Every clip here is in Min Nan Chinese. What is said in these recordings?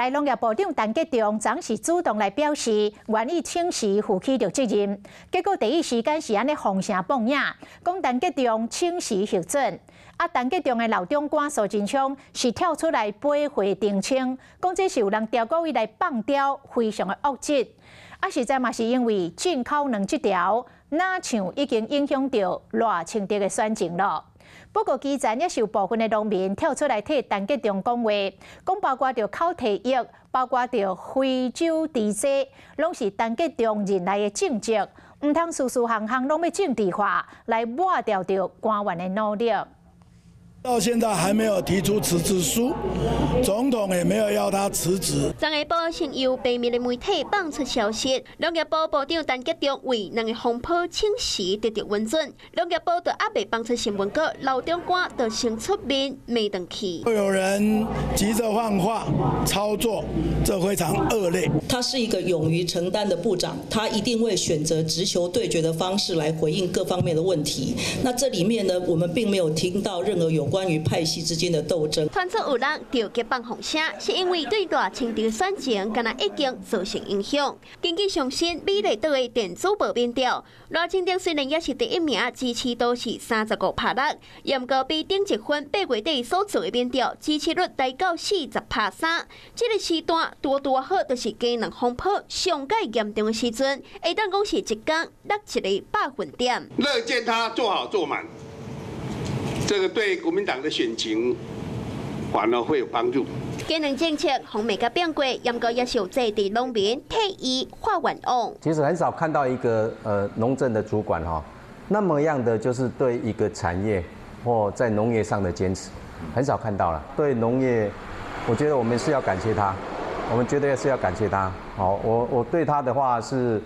來，農業部長陳吉仲昨是主動來表示願意請辭負起著責任，結果第一時間是按呢風聲放影，講陳吉仲請辭核准。啊，陳吉仲的老長官蘇貞昌是跳出來駁回澄清，講這是有人刁故意來放刁，非常的惡質。啊，實在嘛是因為進口卵這條，若像已經影響著賴清德的選情囉。不過基層也是有部分的農民跳出來替陳吉仲講話，講包括著口蹄疫，包括著非洲豬災，攏是陳吉仲任內的政績，毋通事事項項攏欲政治化，來抹掉著官員的努力。到現在還沒有提出辭職書，總統也沒有要他辭職。昨下晡先由秘密的媒體放出消息，農業部部長陳吉仲為卵的風波請辭得著允准，農業部都猶未放出新聞稿，老長官就先出面罵轉去。有人急着放話操作，這非常惡劣。他是一個勇於承擔的部長，他一定會選擇直球對決的方式來回應各方面的問題。那這裡面呢，我們並沒有聽到任何有關於派系之間的鬥爭。傳出有人著急放風聲，是因為對賴清德選情，敢若已經造成影響。根據上新美麗島的電子報民調，賴清德雖然也是第一名，支持度是35%6，毋過比頂一份8月底所做的民調，支持率達到40%3。這個時段拄拄好，就是雞卵風波上蓋嚴重的時陣，會當講是一工落一個百分點。樂見他做好做滿。這個對國民黨的選情反而會有幫助。雞卵政策方面甲變過，毋過也是有在地農民替伊發願望。其實很少看到一個農政的主管哈，那麼樣的就是對一個產業或在農業上的堅持，很少看到了。對農業，我覺得我們是要感謝他，我們絕對是要感謝他。好，我對他的話是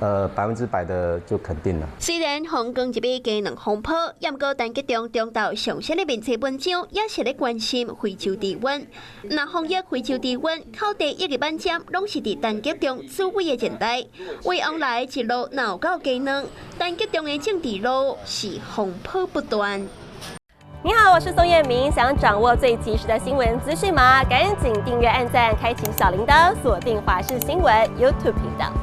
100%的就肯定了。雖然風光入去雞卵風波，毋過陳吉仲中晝上新的面冊文章也是咧關心非洲豬瘟。若防疫非洲豬瘟，口蹄疫的敏感，攏是佇陳吉仲主委的任內。為往來一路鬧到雞卵，陳吉仲的政治路是風波不斷。你好，我是宋燕明，想掌握最及時的新聞資訊嗎？趕緊訂閱、按讚、開啟小鈴鐺，鎖定華視新聞 YouTube 頻道。